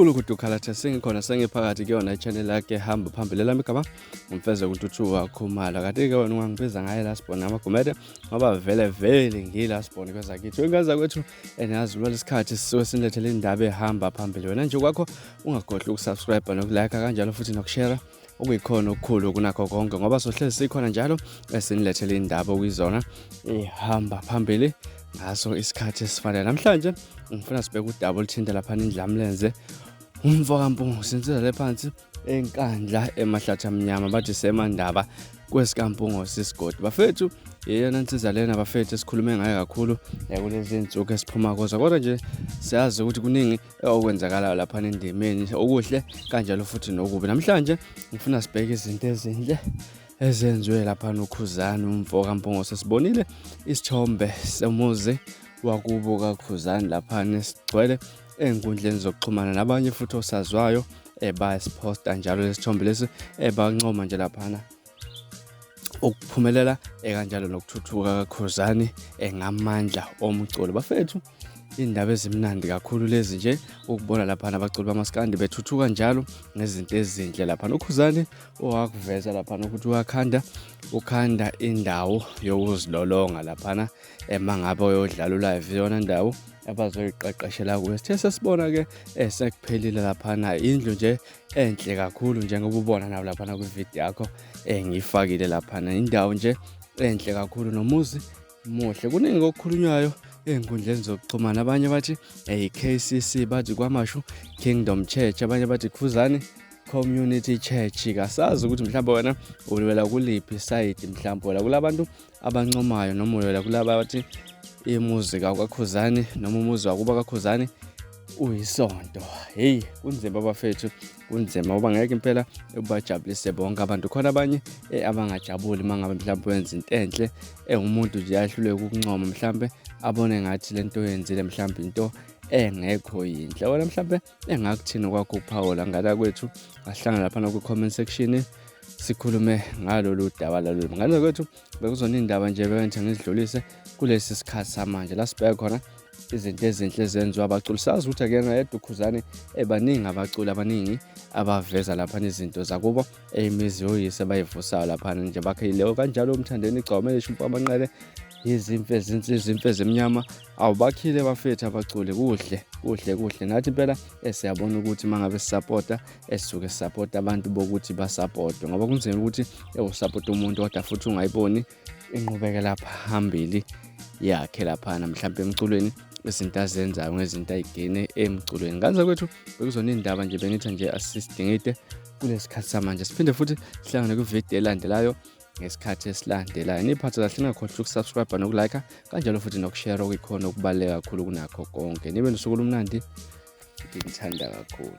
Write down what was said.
Gulukudu Khalatha sengikhona sengiphakathi kuyona i-channel yakhe hamba phambili lami igama ngumfeze kuNtuthuka Khumalo. Kanti-ke wena ungangibiza ngaye la sibona amagumede ngoba vele vele ngila sibona kwezakithi. Wengane kwethu enazi lwa lesikhathi sisuke sinilethele indaba ehamba phambili. Wena nje kwakho ungakhohlwa ukusubscribe nokulike kanjalo futhi nokushare okuyikhona okukhulu kunakho konke ngoba sohlezi sikhona njalo esinilethele indaba okuyizona ehamba phambili ngaso isikhathi esifanele. Namhlanje ngifuna sibheke udaba oluthinta laphana indlamlenze umfo kaMpungu insizwa le phansi eNkandla emahlathi amnyama bathi semandaba kwesikaMpungose isigodi. Bafethu yeyona nsizwa lena bafethu esikhulume ngayo kakhulu kulezi zinsuku esiphuma kuzo, kodwa nje siyazi ukuthi kuningi okwenzakalayo laphana endimeni okuhle kanjalo futhi nokubi. Namhlanje ngifuna sibheke izinto ezinhle ezenziwe laphana uKhuzani umfo kaMpungose. Sibonile isithombe somuzi wakubo kaKhuzani laphana esigcwele ey'nkundleni zokuxhumana nabanye futhi osazwayo bayasiphosta njalo lesithombe lesi ebancoma nje laphana ukuphumelela kanjalo nokuthuthuka kaKhuzani ngamandla omculo. Bafethu indaba ezimnandi kakhulu lezi nje ukubona laphana abaculi bamaskandi bethuthuka njalo ngezinto ezinhle laphana. UKhuzani owakuveza laphana ukuthi uyakhanda ukhanda indawo yokuzilolonga laphana ema ngabe uyodlala ulive yona ndawo abazoyiqeqeshela kuyo. Sithe sesibona-ke sekuphelile laphana indlu nje enhle kakhulu njengoba ubona nawo laphana kwividiyo yakho engiyifakile laphana, indawo nje enhle kakhulu nomuzi muhle. Kuningi okukhulunywayo ey'nkundleni zokuxhumana, abanye bathi i-KCC, bathi KwaMashu Kingdom Church, abanye bathi Khuzani Community Church. Kasazi ukuthi mhlawumbe wena ulwela kuliphi isayidi, mhlawumbe wela kulabantu abancomayo noma ulwela kulaba bathi imuzi kaKhuzani noma umuzi wakuba kaKhuzani uyisonto. Hey, kunzima bafethu, kunzima ngoba ngeke impela ubajabulise bonke abantu. Khona abanye abangajabuli uma ngabe mhlawumbe wenza into enhle, engumuntu nje ahluleke ukuncoma, mhlawumbe abone ngathi lento oyenzile mhlawumbe into engekho yinhle. Wena mhlawumbe engakuthini kwakho ukuphawula ngala kwethu, ahlangana laphana kwi-comment section sikhulume ngalolu daba lalolu. Ngale kwethu bekuzona iy'ndaba nje bengithi ngizidlulise kulesi sikhathi samanje la sibheke khona izinto ezinhle ezenziwa abaculi. Sazi ukuthi akuyena yedwa uKhuzani, baningi abaculi abaningi abaveza laphana izinto zakubo imizi yoyise abayivusayo laphana nje bakhileyo kanjalo. UMthandeni igcome lisho amanqele izimfe ezinsizwa imfe ezimnyama awubakhile bafethu abaculi. Kuhle kuhle kuhle, nathi impela siyabona ukuthi uma ngabe sisapota esisuke sisapota abantu bokuthi basapotwe, ngoba kunzima ukuthi usapota umuntu kodwa futhi ungayiboni inqubekela phambili yakhe laphana mhlawumbe emculweni, izinto azenzayo ngezinto ayigene emculweni. Ngane kwethu bekuzona iy'ndaba nje bengithi nje asisidingide kulesi sikhathi samanje. Siphinde futhi sihlangane kwividiyo elandelayo ngesikhathi esilandelayo. Niphathe kahle, ningakhohlwa ukusubscribe nokulike kanjalo futhi nokushare okuyikhona okubaluleke kakhulu kunakho konke. Nibe nosuku olumnandi, nginithanda kakhulu.